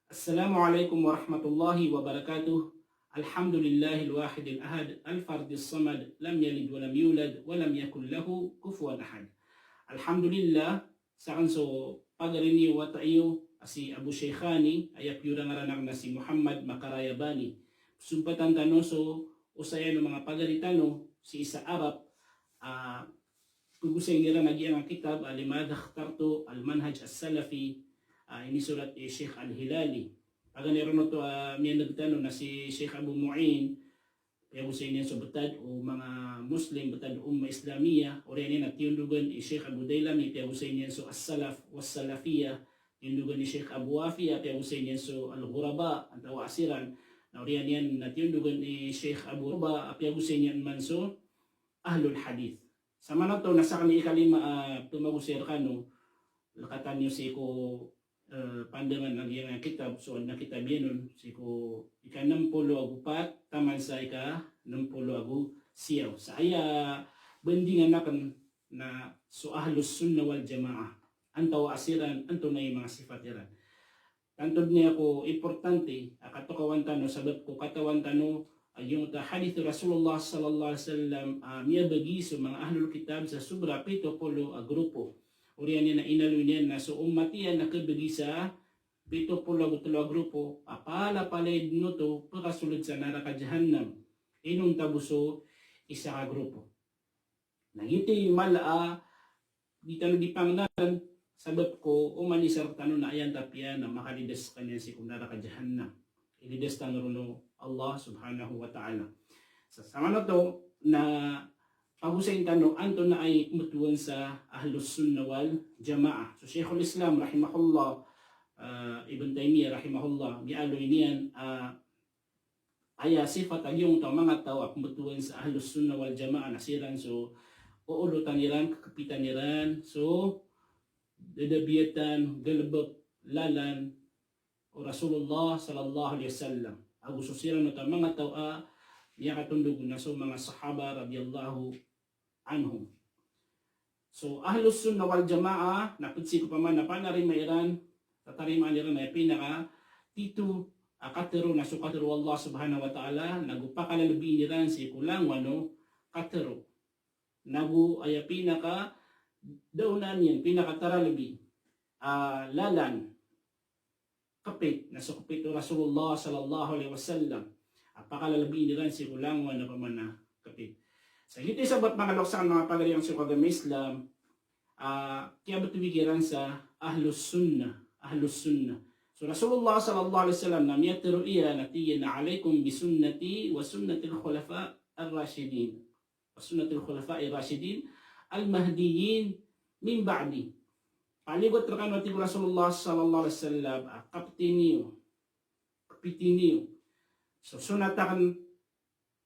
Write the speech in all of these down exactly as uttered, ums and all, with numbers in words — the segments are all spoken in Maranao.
Assalamu alaikum warahmatullahi wabarakatuh. Alhamdulillahil wahidil ahad, al-fardis samad, lam yalid walam yulad, walam yakun lahu kufuwan ahad. Alhamdulillah, saken so pagari niyo wata iyo a si Abu Shaykhani, aya piyorangaran aken na si Muhammad Makarayabani. Sumpatan tano so osayan o manga pagari tano sii sa Arab, ah, pegosay iran a giyangkai a kitab a Limadha Ikhtartu Al-Manhaj As-Salafi, ah, inisorat i Sheikh Al-Hilali. Paganay ron oto a miyaneg tano na si Sheikh Abu Mu'in, piyagosay niyan so betad o manga Muslim, betad o Ummah Islamiyah, oriyan iyan a tiyondogan i Sheikh Abu Daylami, piyagosay niyan so As-Salaf was-Salafiyah, tiyondogan i Sheikh Abu Wafi a piyagosay niyan so Al-Ghuraba, antawa a siran, na oriyan iyan na tiyondogan i Sheikh Abu Ruba a piyagosay niyan man so Ahlul Hadith. Samanoto na saken i ikalima a pemagosay rekano, lekatan iyo sii ko, eh, pandangan a giyangkai a kitab, so aden a kitab iyan on, sii ko ika nem polo ago pat, taman sa ika nem polo ago siyaw. Sa aya bandingan aken na so Ahlus Sunnah wal Jamaah. Antawa a siran, antonaa i manga sifat iran. Tanto den aya ko importante a katokawan tano, sabap ko katawan tano a giyangkoto a hadith o Rasulullah sallallahu alaihi wasallam a miyabagi so manga ahlul kitab sa sobra pito polo a grupo. Oriyan iyan a inaloy niyan na so ummat iyan na khabagi sa pito polo ago telo a grupo a palapalaya den oto pekasold sa naraka jahannam. Inonta bo so isa ka grupo. Na giyoto i mala a di tano di pangenalan, sabap ko oman i isa rektano na aya antapiya na makalidas sekaniyan sii ko naraka jahannam. Ilidas tano ron o Allah subhanahu wa ta'ala. Sa samanoto na pagosayin tano antonaa i pembetowan sa Ahlus Sunnah wal Jamaah. So Shaykhul Islam rahimahullah, eh, Ibn Taymiyyah rahimahullah, miyaaloy niyan, eh, aya sifat a giyangkoto a manga taw a pembetowan sa Ahlus Sunnah wal Jamaah na siran so oolotan iran, kekepitan iran so dadabiyatan, galebek, lalan o Rasulullah sallallahu alaihi wasallam. Ago so siran oto a manga taw a miyakatondog na so manga sahaba radiyallahu anhum. So Ahlus Sunnah wal Jamaah na ped sii ko pamana panarima iran, tatarimaan iran a aya pinakatito a katero na so katero o Allah subhanahu wa ta'ala, nago pakalalebiin iran sii ko langowan o katero. Nago aya pinakadaonan iyan, pinakataralebi a lalan, kepit, na so kepit o Rasulullah sallallahu alaihi wasallam a pakalalebiin iran sii ko langowan a pamana kepit. Sa giyoto i sabap, manga loks aken, manga pagari aken sii ko agama Islam, a kiyabetowi kiran sa Ahlus Sunnah, Ahlus Sunnah. So Rasulullah sallallahu alaihi wasallam na miyatero iyan a tig iyan a, "Alaikum bi sunnati wa sunnatil khulafa ar-rashidin." Wa sunnatil khulafa'ir rashidin al-mahdiyyin min ba'di. Paligot rekano, tig o Rasulullah sallallahu alaihi wasallam, a kapeti niyo, kepiti niyo so sunnat aken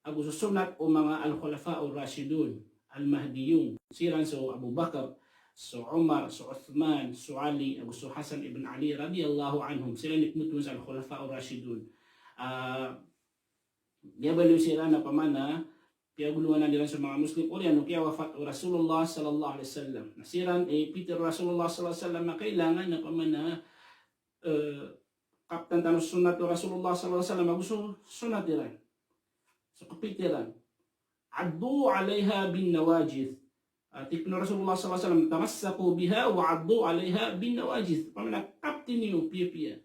ago so sunnat o manga al-khulafa'ur rashidun al-mahdiyyun. Siran so Abu Bakar, so Umar, so Uthman, so Ali, ago so Hasan ibn Ali radiyallahu anhum. Siran i pembetowan sa al-khulafa'ur rashidun. Ah, miyabaloy siran a pamana piyagolowanan iran so manga Muslim oriyan o kiyawafat o Rasulullah sallallahu alaihi wasallam. Na siran i pitero o Rasulullah sallallahu alaihi wasallam a kailangan a pamana, eh, kaptan tano so sunnat o Rasulullah sallallahu alaihi wasallam ago so sunnat iran, so kepit iran. "Addu alaiha bin nawajidh." Ah, tig o Rasulullah sallallahu alaihi wasallam, "Tamassaku biha wa addu alaiha bin nawajidh." Pamana kapeti niyo piyapiya.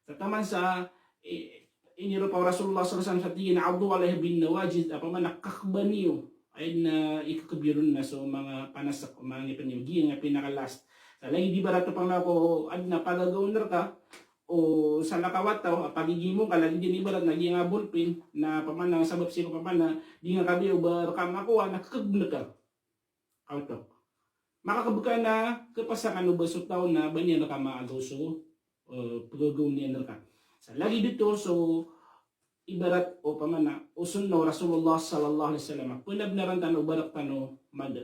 Sa taman sa, eh, iniropa o Rasulullah sallallahu alaihi wasallam sa tig iyan a "addu alaiha bin nawajidh", a pamana kakeba niyo. Aya den a ikakeb iyo ron na so manga panasek o manga ngipin iyo, giyangkai a pinaka-last. Sa lagid ibarat o pamana ko aden a pagagaw reka o salakaw a taw a pagigimo ka, lagid iyan ibarat na giyangkai a ballpen na pamana sabap sii ko pamana di ngka kabiya o ba reka makowa na kakeb ka. Kaoto. Makakeb ka na kepasakan o ba so taw na ba niyan reka maagaw so, eh, pegagaw niyan reka. Sa lagid oto so ibarat o pamana o sunnah o Rasulullah sallallahu alaihi wasallam a penabnaran tano o ba rektano mada,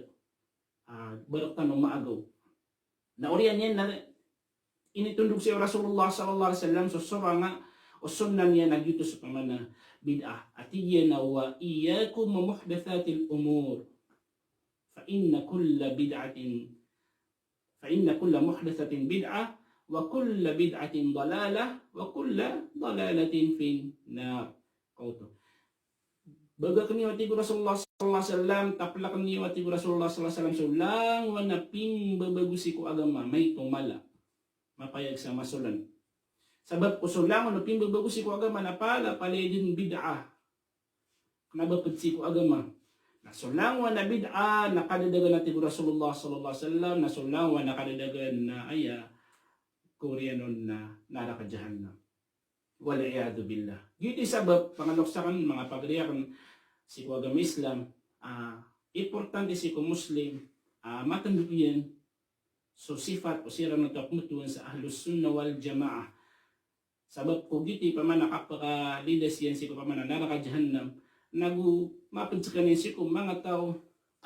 ah, ba rektano maagaw. Na oriyan iyan na initondog sii o Rasulullah sallallahu alaihi wasallam so sorang o sunnah niyan a giyoto so pamana bid'ah. A tig iyan a, "Wa iyyakum wa muhdathatil umur. Fa inna kulla bid'atin, fa inna kulla muhdathatin bid'ah, wa kullu bid'atin dalalah, wa kullu dalalatin fin nar. Kaoto. Bagakn iyo, a tig o Rasulullah sallallahu alaihi wasallam, taplakn iyo, a tig o Rasulullah sallallahu alaihi wasallam, so langon a pimbabago sii ko agama, maito mala. Mapayag sa masolan. Sabap ko so langon a pimbabago sii ko agama na palapalaya i dn bid'ah. Kna ba pd sii ko agama. Na so langon a bid'ah na kadadagan, a tig o Rasulullah sallallahu alaihi wasallam, na so langon a kadadagan na aya koriyan on na naraka jahannam. Wal iyadhu billah. Giyoto i sabap, pangaloks akn, manga pagari akn sii ko agama Islam, a importante sii ko Muslim a matndo iyan so sifat o siran oto a pmbtowan sa Ahlus Sunnah wal Jamaah. Sabap ko giyoto i pamana kapakalidas iyan sii ko pamana naraka jahannam, nago mapd skaniyan sii ko manga taw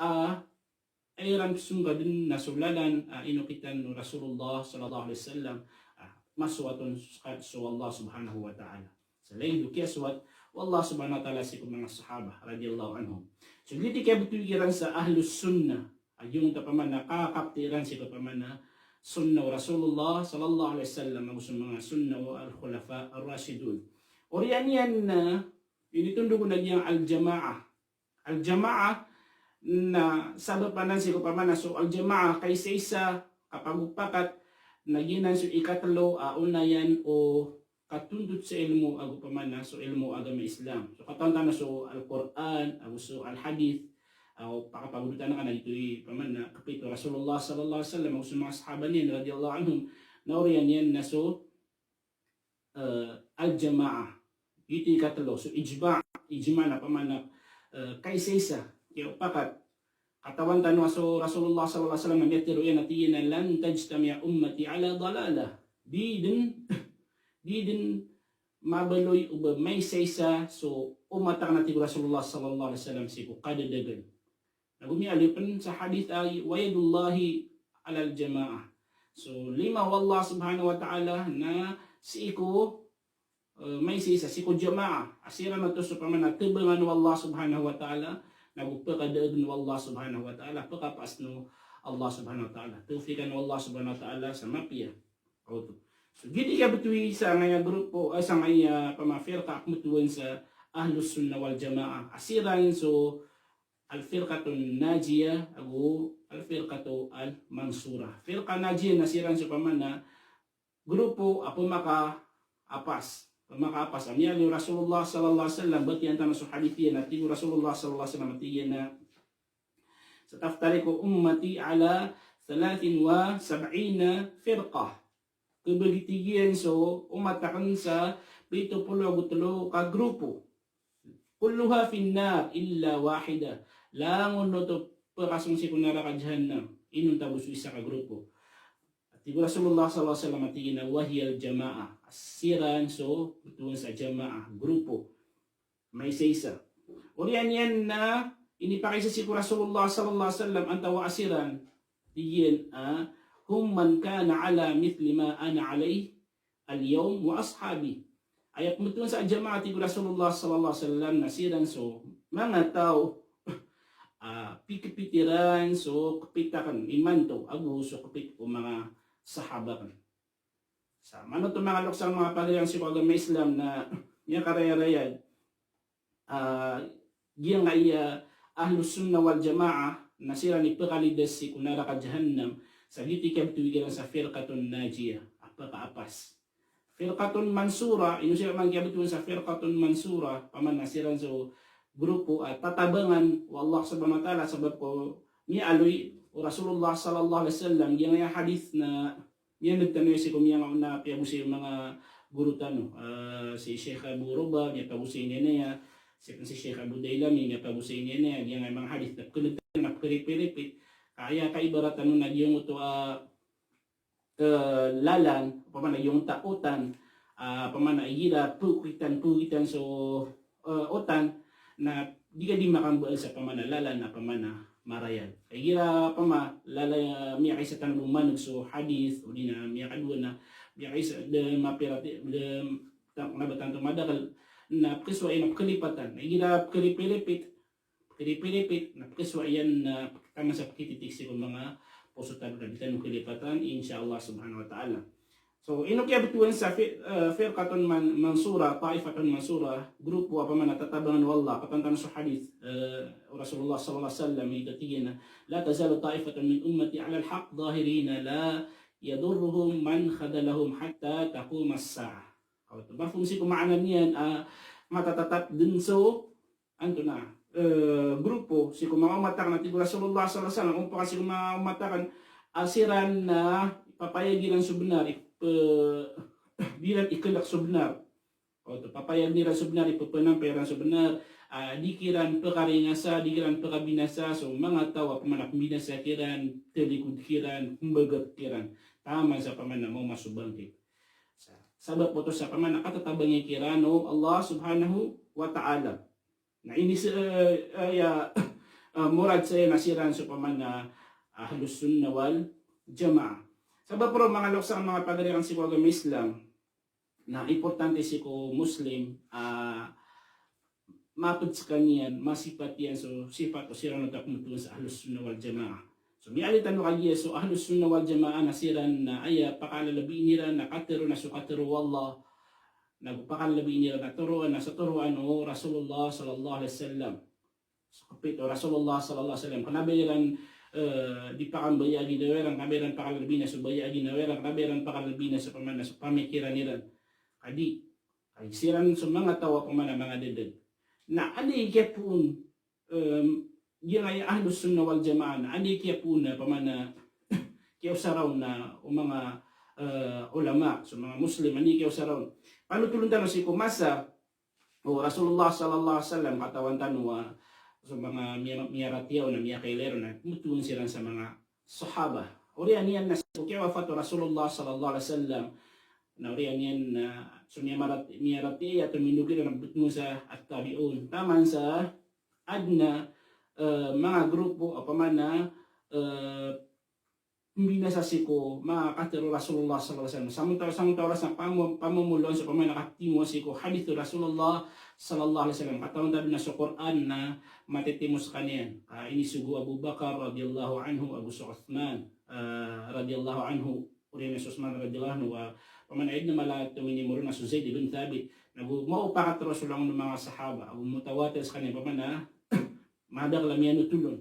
a iran psonggadn na so lalan a inokitan o Rasulullah sallallahu alaihi wasallam, a masoat on so Allah subhanahu wa ta'ala. Sa lagid o kiyasowat o Allah subhanahu wa ta'ala sii ko manga sahaba radiyallahu anhum. So giyoto i kiyabtowi kiran sa Ahlus Sunnah, a giyangkoto a pamana kakapti iran sii ko pamana sunnah o Rasulullah sallallahu alaihi wasallam, ago so manga sunnah o Al-Khulafa Ar-Rashidun. Oriyan iyan na initondog on a giyangkai a Al-Jamaah. Al-Jamaah na sabap anan sii ko pamana so Al-Jamaah, kaisaisa, kapagopakat, na giyanan so ikatlo a onayan o katontot sa ilmo ago pamana so ilmo agama Islam. So katawan tano so Al-Qur'an ago so Al-Hadith, ago pakapagodotan ka na giyoto i pamana kapit o Rasulullah sallallahu alaihi wasallam ago so manga sahaba niyan radiyallahu anhum, na oriyan iyan na so eh, al-jamaah. Giyoto i katlo, so ijma', ijma' na pamana, eh, kaisaisa, kiyaopakat. Katawan tano a so Rasulullah sallallahu alaihi wasallam na miyatharo iyan a tig iyan a, "Lan tajtami'a ummati ala dalalah." Di dn, di dn mabaloy o ba maisaisa so umat akn, a tig o Rasulullah sallallahu alaihi wasallam, sii ko kadadagan. Nago miyaaloy pn sa hadith a, "Wa yadullahi alal jamaah." So lima o Allah subhanahu wa ta'ala na sii ko, eh, maisaisa, sii ko jamaah. A siran oto so pamana tabangan o Allah subhanahu wa ta'ala, nago pkadaagn o Allah subhanahu wa ta'ala, pkapaasn o Allah subhanahu wa ta'ala. Tawfiqan o Allah subhanahu wa ta'ala sa mapiya. Oto. So giyoto i kiyabtowi sangkaya grupo, eh, sangkaya pama firqa a pmbtowan sa Ahlus Sunnah wal Jamaah. A siran so Al-Firqatun Najiyah ago Al-Firqatu Al-Mansurah. Firqa Najiyah na siran so pamana grupo a pmakaapas. Pmakaapas. A miyaaloy o Rasulullah sallallahu alaihi wasallam, batiya tano so hadith iyan, a tig o Rasulullah sallallahu alaihi wasallam, a tig iyan a, "Sataftariqu ummati ala thalathin wa sab'ina firqah." Kabagi, tig iyan, so umat akn sa pito polo ago tlo ka grupo. "Kulluha fin nar illa wahidah." Langon oto pkasong sii ko naraka jahannam inonta bo so isa ka grupo. A tig o Rasulullah sallallahu alaihi wasallam, a tig iyan a, "Wa hiyal jamaah." A siran so pmbtowan sa jamaah, grupo. Maisaisa. Oriyan iyan na inipakaisa sii ko Rasulullah sallallahu alaihi wasallam antawaa siran. Tig iyan a, "Hum man kana ala mithli ma ana alaihi al-yawm wa ashabi." Aya pmbtowan sa jamaah, tig o Rasulullah sallallahu alaihi wasallam, na siran so manga taw a pikpit iran so kpit akn imanto ago so kpit o manga sahaba akn. Sa manoto, manga lokes, manga pagari sii ko agama Islam, na miyakarayarayag, ah, giyangkaya Ahlus Sunnah wal Jamaah na siran i pkalidas sii ko naraka Jahannam sa giyoto i kiyabtowi kiran sa Firqatun Najiyah, a pkaapas. Firqatun Mansurah, ino siran man kiyabtowan sa Firqatun Mansurah, pamana siran so grupo a tatabangan o Allah Subhanahu wa Ta'ala, sabap ko miyaaloy o Rasulullah sallallahu alaihi wasallam, giyangkaya hadith na miyaneg tano sii ko miyangaoona, piyagosay o manga goro tano. Ah, si Sheikh Abu Ruba, miyapagosay niyan aya. Si, si Sheikh Abu Dailami, miyapagosay niyan aya. Giyangkaya manga hadith na pkhaneg tano na pkharipit-ripit. Aya kaibarat tano na giyangkoto a, eh, lalan, opama na giyangkoto a otan, ah, opama na igira phokitan, phokitan so eh, otan, na di ka di makambaal sa pamana lalan a pamana marayag. Igira pama lala, miyakaisa tano bo maneg so hadith, odi na miyakadowa na miyakaisa, da mapirat, da ta-, kna ba tanto madakl, na pkhasowa iyan na pkhalipatan. Igira pkharipit-ripit, pkharipit-ripit, na pkhasowa iyan na taman sa pkhititik sii ko manga poso tano na di tano khalipatan, insha Allah Subhanahu wa Ta'ala. So, ino kiyabtowan sa fi-, eh, firqatun man-, mansura, taifatun mansura, grupo a pman a tatabangan o Allah, katawan tano so hadith, eh, o Rasulullah sallallahu alaihi wasallam, aya tig iyan a, "La tazalu taifatun min ummati alal haqq zahirina la yadurruhum man khadhalahum hatta taqumas sa'ah." Oto, mafhum sii ko maana niyan a matatatap dn so antonaa, eh, grupo sii ko manga omat akn, a tig o Rasulullah sallallahu alaihi wasallam, ompaka sii ko manga omat akn a siran na ipapayag iran so bnar, ip-, di iran iklk so bnar. Oto, papayag iran so bnar, ipphanampay iran so bnar, ah, di kiran pkaringasa, di kiran pkabinasa so manga taw a pman a pmbinasa kiran, talikod kiran, pmbagak kiran. Taman sa pman a maoma so bangkit. Sa-, sabap oto sa pman a katatabangi kiran o Allah subhanahu wa ta'ala. Na ini sa, eh, eh, aya, eh, murad saya na siran so pman a Ahlus Sunnah wal Jamaah. Sabap roo manga loks akn, manga pagari akn sii ko agama Islam, na importante sii ko Muslim, ah, mapd skaniyan, masipat iyan so sipat o siran oto a pmbtowan sa Ahlus Sunnah wal Jamaah. So miyaaloy tano kagiya so Ahlus Sunnah wal Jamaah na siran na aya pakalalabiin iran na katharo na so katharo o Allah, na pakalalabiin iran na toroan na so toroan o Rasulullah sallallahu alaihi wasallam. So kapit o Rasulullah sallallahu alaihi wasallam, kna ba iran, eh, di pakambayag i ginawa iran, kna ba iran pakalalabiin so bayag i ginawa iran, kna ba iran pakalalabiin so pman a so pamikiran iran. Ka di, ka di siran so manga taw a pman a manga dadag. Na anda i kiyapoon, em, giyangkaya Ahlus Sunnah wal Jamaah, na anda i kiyapoon a pman a kiyaosara on na o manga, eh, ulama, so manga Muslim, anda i kiyaosara on. Panotholn tano sii ko masa o Rasulullah sallallahu alaihi wasallam, katawan tano a so manga miya-, miyaratiyaya on na miyakailay ron na pmbtowan siran sa manga sahaba. Oriyan iyan na so kiyawafat o Rasulullah sallallahu alaihi wasallam, na oriyan iyan na so miyamarat-, miyaratiyaya a tomindg iran na pmbtowan sa at-tabi'un. Taman sa adn a, eh, manga grupo a pman a, eh, pmbinasa sii ko manga katharo o Rasulullah sallallahu alaihi wasallam. Samota-, samota oras na pamo-, pamomoloan so pman a katimo sii ko hadith o Rasulullah sallallahu alaihi wasallam. Katawan tano na so Qur'an na matitimo skaniyan. Ah, inisogo o Abu Bakar radhiyallahu anhu, ago so Uthman, ah, radhiyallahu anhu. Oriyan iyan so Uthman radhiyallahu anhu, ah, pman a aya dn a mala a tominimo ron na so Zaid ibn Thabit. Na go maopakat roo so langon o manga sahaba, ago mutawatir skaniyan pman a madakl a miyanotol on.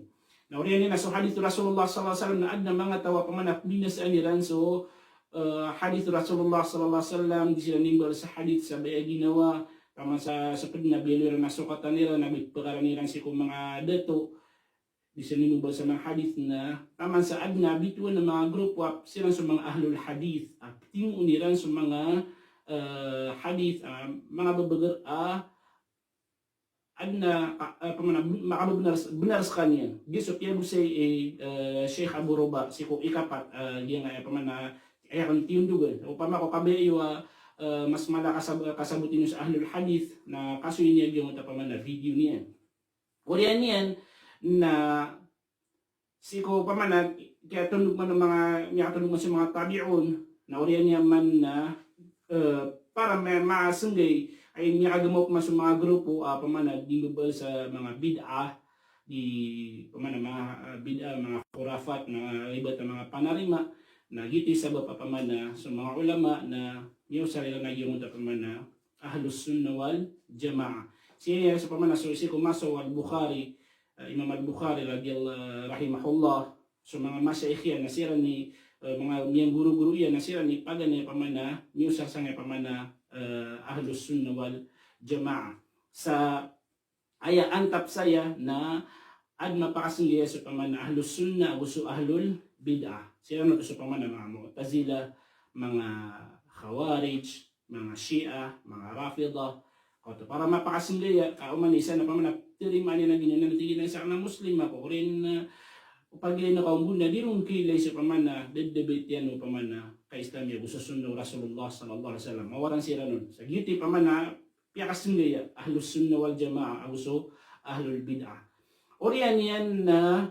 Na oriyan iyan na so hadith o Rasulullah sallallahu alaihi wasallam na adn a manga taw a pman a pmbinasaan iran so, eh, hadith o Rasulullah sallallahu alaihi wasallam, di siran imbal sa hadith sa bayag i ginawa, taman sa, sa pd na biyaloy iran a sokatan iran, na bipkaran iran sii ko manga dato, di siran imbal sa manga hadith na, taman sa adn a bitowan a manga grupo a siran so manga ahlul hadith, a ptimoon iran so manga, eh, hadith, a manga bbgr a adn a, ah, ah, pman a, makabnar, bnar skaniyan. Giya so piyabosay i, eh, Sheikh Abu Roba sii ko ikapat, ah, giyangkaya pman a aya kon tiyondogan. Opama ko kabaya iyo a, eh, mas mala a kasab-, kasaboti niyo sa ahlul hadith, na kasoy niyan giyangkoto a pman a video niyan. Oriyan iyan na sii ko pman a kiyatondog man o manga, miyakatondog man so manga tabi'un, na oriyan iyan man na, eh, para ma-, masenggay a miyakagmaw pman so manga grupo a pman a di mbabaloy sa manga bid'ah, di pman a manga, eh, bid'ah, manga khurafat, manga ribat a manga panarima, na giyoto i sabap a pman a so manga ulama na miyaosar iran a giyangkoto a pman a Ahlus Sunnah wal Jamaah. Sii, sii pman a so, sii ko masa o Al-Bukhari, eh, Imam Al-Bukhari radhiyallahu, rahimahullah, so manga mashaikh iyan na siran i, eh, manga miyanggorogoro iyan na siran i paganay a pman a miyaosar sangkaya pman a, eh, Ahlus Sunnah wal Jamaah. Sa aya antap saya na adn a mapakasenggaya so pman a Ahlus Sunnah ago so Ahlul Bid'ah. Siran oto so pman a manga Mu'tazilah, manga Khawarij, manga Shia, manga Rafidah. Oto, para mapakasenggaya, ka oman i isa na pman a tarimaan iyan a giyanan, na tig iyan a isa ka na Muslim ako, oriyan, eh, o pagilay na kaombo na di ron kailay so pman a, da-, debate iyan o pman a ka-Islam iyan ago so Sunnah o Rasulullah sallallahu alaihi wasallam. Mawaran siran on. Sa giyoto i pman a piyakasenggaya, Ahlus Sunnah wal Jamaah ago so Ahlul Bid'ah. Oriyan iyan na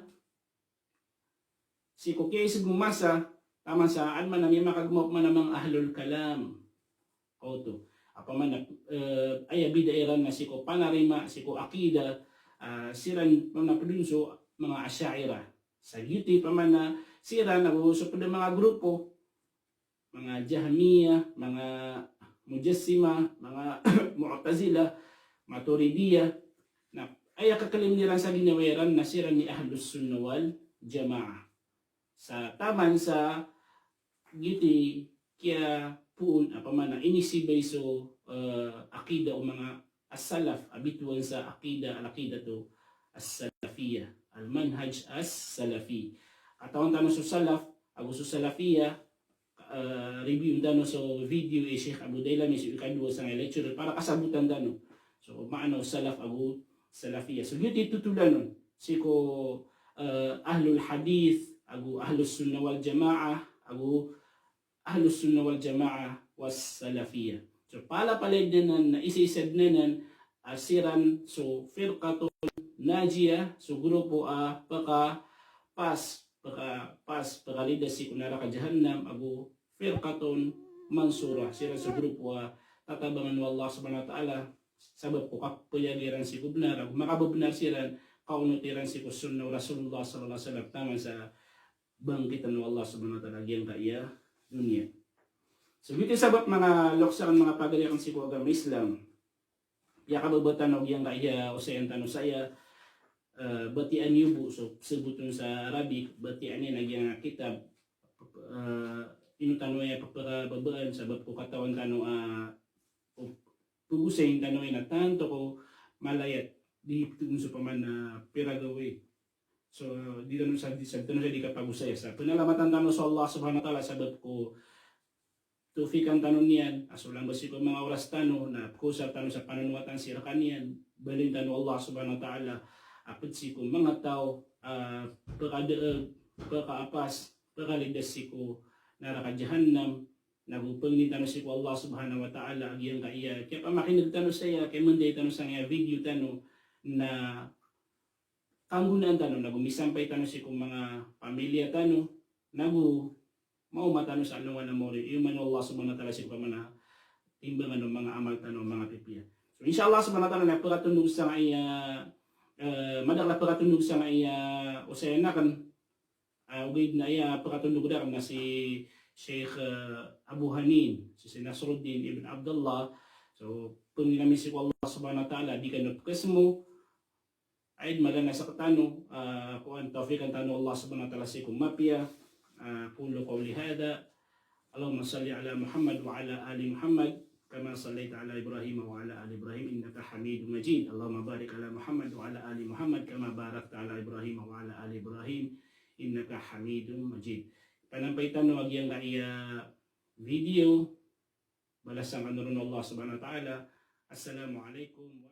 sii ko kiyaiseg o masa, taman sa adn man a miyamakagmaw pman a manga Ahlul Kalam. Oto. A pman a, eh, aya bid'ah iran na sii ko panarima, sii ko aqidah, ah, siran pman a pd on so manga Asha'irah. Sa giyoto i pman a siran ago so pd a manga grupo manga Jahmiyyah, manga Mujassimah, manga Mu'tazilah, Maturidiyah. Na aya kaklaim iran sa ginawa iran na siran i Ahlus Sunnah wal Jamaah. Sa taman sa giyoto i kiyapoon, opama na inisibay so, eh, akida o manga as-salaf a bitowan sa akida, al-aqidatu as-salafiyah, al-manhaj as-salafi. Katawan tano so salaf ago so salafiyah, eh, review tano so video i Sheikh Abu Daylami so ikadowa sangkai a lecture para kasabotan tano so maana o salaf ago salafiyah. So giyoto i totolan on sii ko, eh, ahlul hadith ago ahlus sunnah wal jamaah ago ahlus sunnah wal jamaah was salafiyah. So palapalaya dn anan na isaisa dn anan a siran so firqatun najiyah, so grupo a pkapas, pkapas, pkalidas sii ko naraka jahannam, ago firqatun mansurah, siran so grupo a tatabangan o Allah subhanahu wa ta'ala sabap ko kapphayag iran sii ko bnar, ago makabnar siran, kaonot iran sii ko sunnah o Rasulullah sallallahu alaihi wasallam taman sa bangkitan o Allah subhanahu wa ta'ala giyangkaya doniya. So giyoto i sabap manga loks akn, manga pagari akn sii ko agama Islam. Aya kababatan o giyangkaya osayan tano saya, eh, batian iyo bo, so sabot on sa Arabic, batian iyan a giyangkaya kitab, eh, ino tano aya pphakababaan sabap ko katawan tano a, o, pagosayin tano iyan a tanto ko malayat, di pthoon so paman a pira gawii. So di tano sa, di sa, di tano sa di kapagosaya sa pnalamatan tano so Allah subhanahu wa ta'ala sabap ko tawfiqan tano niyan, a so lamba sii ko manga oras tano na pkhaosar tano sa panonowatan sii rkaniyan, baloyin tano o Allah subhanahu wa ta'ala a pd sii ko manga taw a pkada, pkaapas, pkalidas sii ko naraka jahannam, nago pangnin tano sii ko Allah subhanahu wa ta'ala a giyangkaya kiyapamakin'g tano saya, kiyamanday tano sangkaya video tano na kanggonaan tano, nago misampay tano sii ko manga pamilya tano, nago maoma tano sa alongan a mawri, iyoman o Allah subhanahu wa ta'ala sii ko paman a timbangan o manga amal tano a manga pipiya. So insha Allah subhanahu wa ta'ala na pkatondog sangkaya, eh, madakl a pkatondog sangkaya osayan akn, ah, ogaid na aya pkatondog akn na si Sheikh, eh, Abu Hanin, si, si Nasruddin ibn Abdullah. So pangnin ami sii ko Allah subhanahu wa ta'ala a di kano pkhasmo, aid mala na sktano, ah, ko an tawfiqan tano o Allah subhanahu wa ta'ala sii ko mapiya. Ah, aqulu qawli hadha. Allahumma salli ala Muhammad wa ala ali Muhammad kama sallaita ala Ibrahim wa ala ali Ibrahim innaka Hamidum Majid. Allahumma barik ala Muhammad wa ala ali Muhammad kama barakta ala Ibrahim wa ala ali Ibrahim innaka Hamidum Majid. Panampay tano a giyangkaya video, balasan kano ron o Allah subhanahu wa ta'ala. Assalamu alaikum.